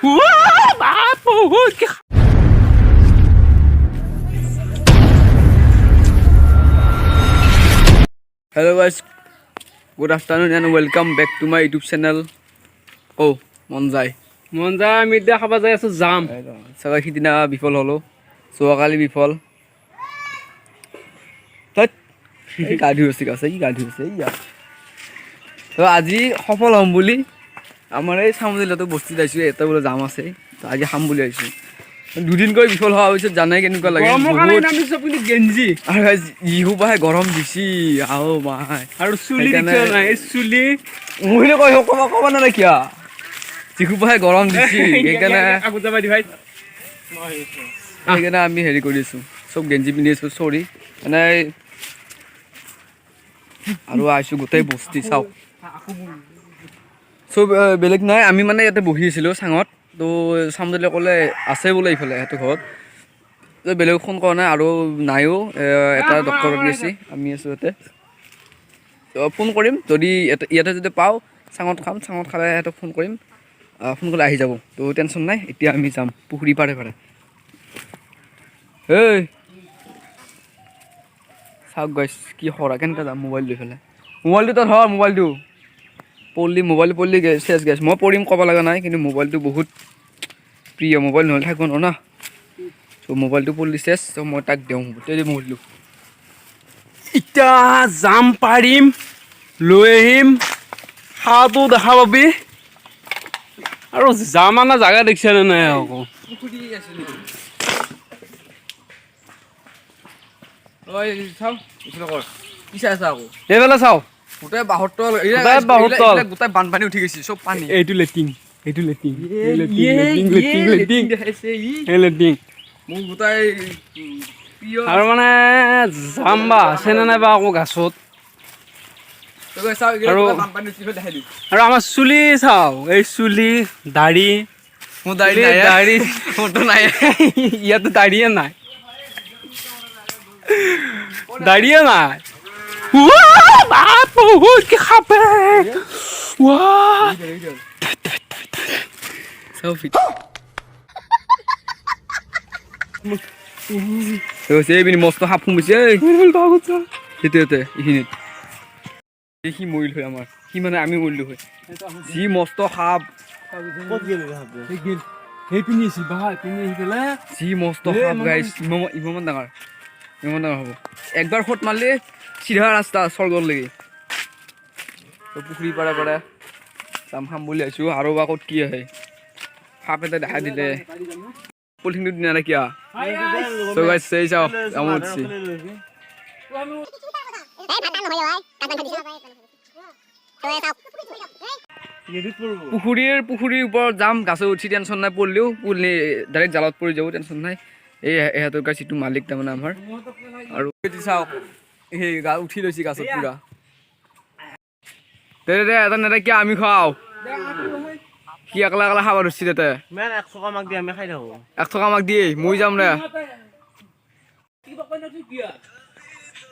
বহুত। Hello guys, good afternoon and welcome back to my YouTube channel. Oh, মন যায়। মন যায়। আমি এতিয়া খাব যাই আছো জাম। চাগে সিদিনা বিফল হ'লো, যোৱাকালি বিফল। ধেৎ, এই গা ধুই আছে, আছে ই গা ধুই আছে ইয়া। তো আজি সফল হ'ম বুলি আমাৰ এই চামুদিলাটো বস্তিত আহিছোঁ। এটা বোলে জাম আছে, তো আজি খাম বুলি আহিছোঁ। দুদিনকৈ বিফল হোৱাৰ পিছত জানাই কেনেকুৱা লাগে। গৰমৰ কাৰণে বহুত। আমি চব কিন্তু গেঞ্জি। আৰু guys, যিসোপাহে গৰম দিছি আও মাই। আৰু চুলি দেখিছ নাই, এই চুলি। মহিলা কৈ ক'ব ক'ব নালাগে কিয়। যিসোপাহে গৰম দিছি, সেইকাৰণে আগত যাবা দি ভাই। সেইকাৰণে আমি হেৰি কৰি আছোঁ, চব গেঞ্জি পিন্ধি আছোঁ। চৰি, মানে আৰু আহিছোঁ গোটেই বস্তি চাওক চব। বেলেগ নাই, আমি মানে ইয়াতে বহি আছিলোঁ চাঙত। তো চামদলে ক'লে আছে বোলে ইফালে সিহঁতৰ ঘৰত। তো বেলেগক ফোন কৰা নাই আৰু নাইও। এটা ডক্টৰত গৈছে, আমি আছোঁ ইয়াতে। তো ফোন কৰিম, যদি ইয়াতে যদি পাওঁ চাঙত খাম। চাঙত খালে সিহঁতক ফোন কৰিম, ফোন কৰিলে আহি যাব। তো টেনশ্যন নাই। এতিয়া আমি যাম পুখুৰী পাৰে পাৰে। হেই চাওক গাইছ, কি সৰা, কেনেকৈ যাম মোবাইল লৈ পেলাই। মোবাইলটো তই ধৰ, মোবাইলটো পৰলি, মোবাইল পৰলি চেচ গাইছ। মই পৰিম ক'ব লগা নাই, কিন্তু মোবাইলটো বহুত প্ৰিয়। মোবাইল নহ'লে থাকিব নোৱাৰো না। ত' মোবাইলটো পৰলি চেচ। ত' মই তাক দিওঁ গোটেই মোবাইলটো। এতিয়া জাম পাৰিম, লৈ আহিম, খাৱাটো দেখা পাবি। আৰু জাম আনা জাগা দেখিছানে নাই আকৌ? পুখুৰী আছে নেকি? ঐ চাওঁ, এইফালে কৰ, কি চাই আছা আকৌ? এইফালে চাওঁ। গোটেই বাঁহৰ তল। গোটেই বাঁহৰ তল। গোটেই বানপানী উঠি গৈছে, চব পানী। এইটো লেটিং, এইটো letting, letting, letting, letting, letting. দেখাইছে ই। এই লেটিং। মোৰ গোটেই প্ৰিয়। আৰু মানে জাম বা আছে নে নাই বা আকৌ গাছত। চাওঁ, আৰু বানপানী উঠি দেখাই দিওঁ। আৰু আমাৰ চুলি চাওঁ, এই চুলি, দাড়ি। মোৰ দাড়ি চুলি, নাই। দাড়ি। মোৰতো নাই। ইয়াতো দাড়িয়ে নাই, দাড়িয়ে নাই। উৱা, বাপ, বহুত কি সাপে। উৱা। চাওঁ ফিট হৈছে। এইপিনে মস্ত সাপ সোমাইছে এই। সেইটোতে এইখিনিত সি মৰিল হয় আমাৰ, সি মানে আমি মৰিলো হয়। যি মস্ত সাপ। সেইপিনি আছিল বা, এইপিনি আহি পেলাই। যি মস্ত সাপ গাইছ, ইমান ইমান ডাঙৰ, ইমান ডাঙৰ হ'ব। একবাৰ খোট মাৰিলে চিধা ৰাস্তা স্বৰ্গলৈকে। তো পুখুৰী পাৰে পাৰে জাম খাম বুলি আহিছোঁ, আৰু বা ক'ত কি আহে। সাপ এটা দেখা দিলে পলিথিনটো দিনা কিয়া। চ' গাইছ, এই চাওঁ, জাম উঠছি। এই ভাত নহয় ভাই, কাটান খাইছো তো চাওক। পুখুৰীৰ ওপৰত যাম, গাছত উঠি টেনশ্যন নাই। পৰিলেও পৰিলে ডাইৰেক্ট জালত পৰি যাব, টেনশ্যন নাই। এই ইহঁতৰ গাছ যিটো মালিক তাৰমানে আমাৰ। আৰু এইটো চাওক, সেই গা উঠি লৈছে গাছত পুৰা। দে দে দে, এটা নেদে কিয়, আমি খুৱাওঁ। সি একলা একলা খাব ধৰছি তাতে। মেন 1 টকা আমাক দিয়ে, আমি খাই থাকো। 1 টকা আমাক দিয়ে, মই যাম দে।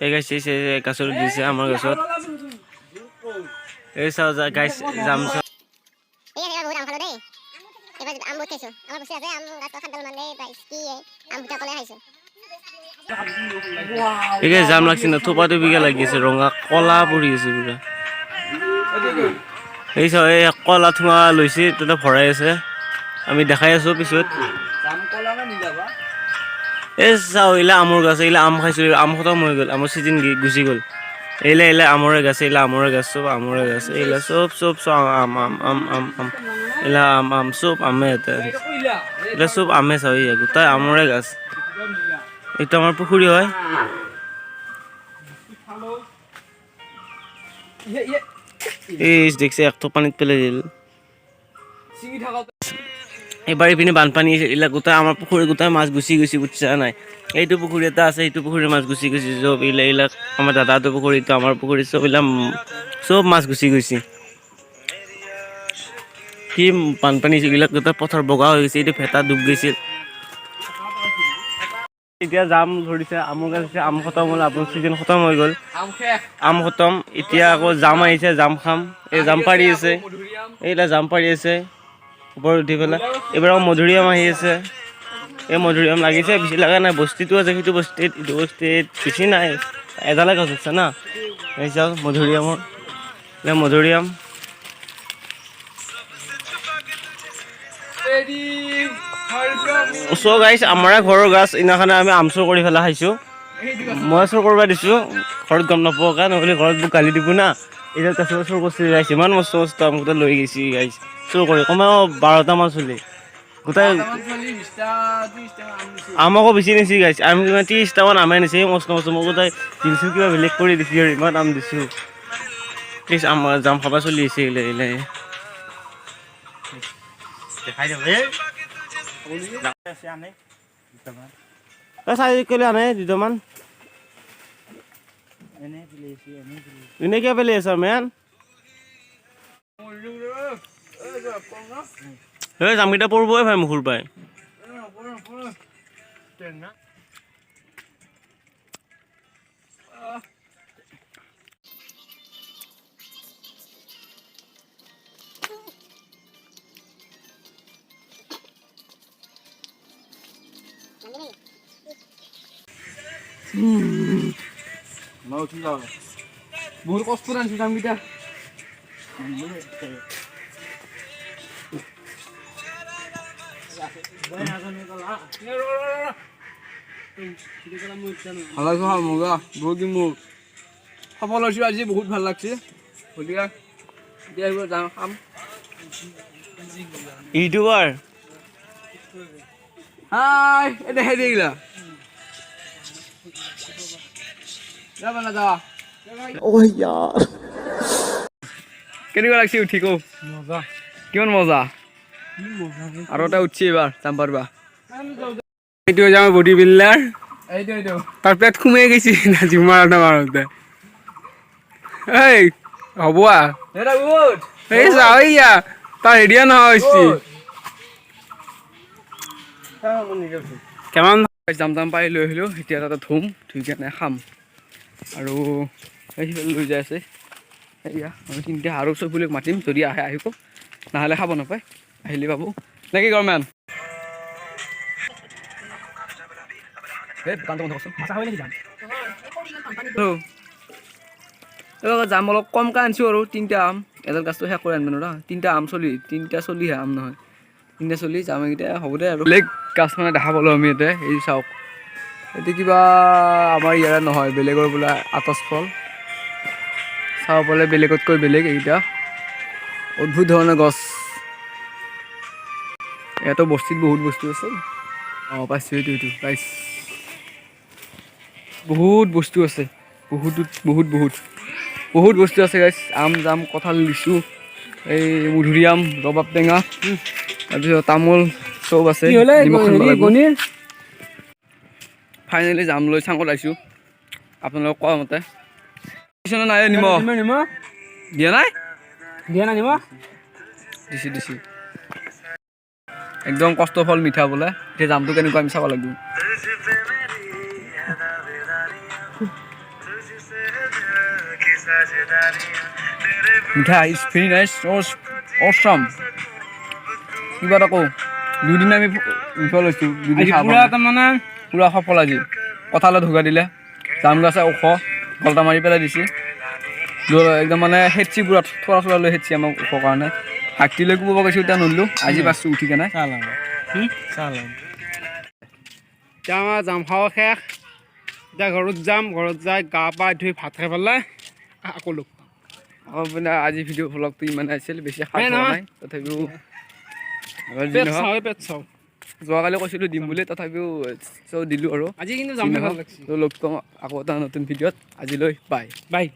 এই গাইছ, এই গাছত দিছে, আমাৰ গছত। এই চাওঁ যা গাইছ, জাম চাওঁ। এই এইবাৰ বহুত আম খালো দেই। এইবাৰ আম বহুত খাইছো। আমাৰ বস্তু আছে আম গাছত 7 ডাল মান। দেই পাইছ কি, এই আম দুটা কলে খাইছো। এই গাইছ, জাম লাগছে না, থোপা থুপিকে লাগি আছে, ৰঙা কলা পৰি আছে পুৰা। এই চাওঁ, এই কলা ঠোঙা লৈছে, তাতে ভৰাই আছে। আমি দেখাই আছো পিছত। এই চাওঁ, এইলা আমৰ গছ, এইলা আম খাইছো। আম খতম হৈ গ'ল, আমৰ চিজন গুচি গ'ল। এইলা এইলা আমৰে গাছ, এইলা আমৰে গাছ, চব আমৰে গাছ। এইলা চব চব চব আম, আম, আম, আম, আম। এইলা আম, আম, চব আমে ইয়াতে। এইলা চব আমে। চাওঁ, এই গোটাই আমৰে গাছ। এইটো আমাৰ পুখুৰী হয়। এই দেখছে, একটো পানীত পেলাই দিল। ছিঙি থাকক। এইবাৰ ইপিনে বানপানী আহিছে, এইবিলাক গোটেই আমাৰ পুখুৰী গোটেই মাছ গুচি গৈছে, বুজিছা নাই? এইটো পুখুৰী এটা আছে, এইটো পুখুৰীৰ মাছ গুচি গৈছে চব। এইবিলাক এইবিলাক আমাৰ দাদাহঁতৰ পুখুৰীটো, আমাৰ পুখুৰী, চব এইবিলাক চব মাছ গুচি গৈছে। কি বানপানী হৈছে! এইবিলাক গোটেই পথাৰ বগা হৈ গৈছে। এইটো ভেটা ডুব গৈছিল। এতিয়া জাম ধৰিছে, আমৰ গাছ আছে। আম খতম হ'ল, আপোনাৰ চিজন খতম হৈ গ'ল। আম শেষ। আম খতম, এতিয়া আকৌ জাম আহিছে, জাম খাম। এই জাম পাৰি আছে। মধুৰিআম। এইবিলাক জাম পাৰি আছে। ওপৰত উঠি পেলাই এইবাৰ আকৌ মধুৰিআম আহি আছে। এই মধুৰিআম লাগিছে, বেছি লগা নাই। বস্তিটো আছে, সেইটো বস্তিত, ইটো বস্তিত বেছি নাই, এডালে গছ আছে না। এই চাওক মধুৰিআমৰ, এই মধুৰিআম। চ' গাইছ, আমাৰে ঘৰৰ গাছ ইনাখানে আমি আম চুৰ কৰি পেলাই খাইছোঁ। মই চুৰ কৰিব দিছোঁ, ঘৰত গম নাপাওঁ, নহ'লে ঘৰত মোক গালি দিব না। এতিয়া গাছৰ চুৰ কৰিছে গাইছ, ইমান মস্ত মস্ত আম গোটেই লৈ গৈছে গাইছ চুৰ কৰি, কমেও 12টামান চুলি গোটেই আম আকৌ বেছি নিছি গাইছ। আম কিমান 30টামান আমে নিছে, মস্ত মস্ত। মই গোটেই দিনছোঁ কিবা বেলেগ কৰি দিছোঁ আৰু ইমান আম দিছোঁ। প্লিজ আম জাম খাবা চলি আছে এইগিলা এইগিলা দেখাই দিয়ক। এই 4 কিলো আনে দুটামান। এনে কিয় পেলাই আছ মেন? এই জামকেইটা পৰিবই ভাই মুখৰ পাই। মই উঠি যাওঁ, বহুত কষ্ট আনিছোঁ জামকেইটা। ভাল লাগছে, মজা, বহুত দিন মোৰ সফল হৈছোঁ আজি, বহুত ভাল লাগছে। গতিকে এতিয়া আহিব যাওঁ খাম। ইউটিউবাৰ হাই, এই দেখাই দিয়ে গিলা। যাবা না যা। কেনেকুৱা লাগছে উঠি কৌ? কিমান মজা! আৰু এটা উঠছি এইবাৰ যাম পাৰবা। এইটো হৈছে আমাৰ বডি বিল্ডাৰ। এইটো এইটো। তাৰ পেট সোমাই গৈছে জিম মাৰোঁতে মাৰোঁতে। এই হ'ব আ। এটা উঠ। এই চা, এইয়া তাৰ হেৰিয়া নোহোৱা হৈছে কিমান। জাম জাম পাৰি লৈ আহিলোঁ, এতিয়া তাতে ধুম, ধুই কেনে খাম। আৰু এই সিফালে লৈ যাই আছে। এয়া আমি তিনিটা আৰু চবুলিক মাতিম, যদি আহে আহিব, নহ'লে খাব নাপায়, আহিলে পাব নেকি গৰমেন? এই দোকানটো বন্ধ কৰচোন। এইবাৰ জাম অলপ কমকৈ আনিছোঁ আৰু তিনিটা আম, এডাল গাছটো শেষ কৰি আনিব নোৱাৰা। তিনিটা আম চলি, তিনিটা চলিহে আম নহয়, তিনিটা চলি জাম এইকেইটা হ'ব দে। আৰু বেলেগ গাছ মানে দেখা পালোঁ আমি ইয়াতে, এই চাওক, এইটো কিবা আমাৰ ইয়াৰে নহয়, বেলেগৰ বোলে আতচ ফল। চাব পালে বেলেগতকৈ বেলেগ এইকেইটা অদ্ভুত ধৰণৰ গছ। ইয়াতো বস্তিত বহুত বস্তু আছে। অঁ পাইছোঁ, এইটো এইটো পাইছ, বহুত বস্তু আছে, বহুত বহুত বহুত বহুত বস্তু আছে গাইছ। আম, জাম, কঁঠাল, লিচু, এই মধুৰিআম, ৰবাব টেঙা, তাৰপিছত তামোল চব আছে। নিমখ সানিব লাগিব। ফাইনেলি জাম লৈ চাঙত আহিছোঁ আপোনালোকক কোৱা মতে। দিছে নাই নিমখ? দিয়া নাই? দিয়া নাই নিমখ। দিছে দিছে। একদম কষ্ট ফল মিঠা বোলে। এতিয়া জামটো কেনেকুৱা আমি চাব লাগিব। মিঠা is very nice, awesome. কিবা এটা কওঁ, দুদিন আমি বিফল হৈছোঁ, দুদিন আজি খাব পুৰা পৰা নাই। তাৰমানে পুৰা সফল আজি। কঁঠালে ঢোকা দিলে, জাম গাছে ওখ গলটা মাৰি পেলাই দিছে। একদম মানে খেদছি, পুৰা থোৰা থোৰা লৈ খেদছি আমাক ওখ কাৰণে। হাকটি লৈ কোবাব গৈছোঁ, এতিয়া নললোঁ, আজি পাইছোঁ উঠি কেনে। এতিয়া আমাৰ জাম খাওয়া শেষ, এতিয়া ঘৰত যাম, ঘৰত যাই গা পা ধুই ভাত খাই পেলাই আকৌ লগ পাম। আকৌ মানে আজি ভিডিঅ' ভ্লগটো ইমানে আছিল, বেছি খাই নাই হোৱা নহয়। নাই তথাপিও এবাৰ যি পেট নহওক, চাওঁ, পেট চাওঁ। যোৱাকালি কৈছিলোঁ দিম বুলি, তথাপিও চ' দিলোঁ আৰু আজি কিন্তু যি জাম খাই ভাল নহওক, লাগছে। ত' লগ পাম আকৌ এটা নতুন ভিডিঅ'ত, আজিলৈ বাই। বাই।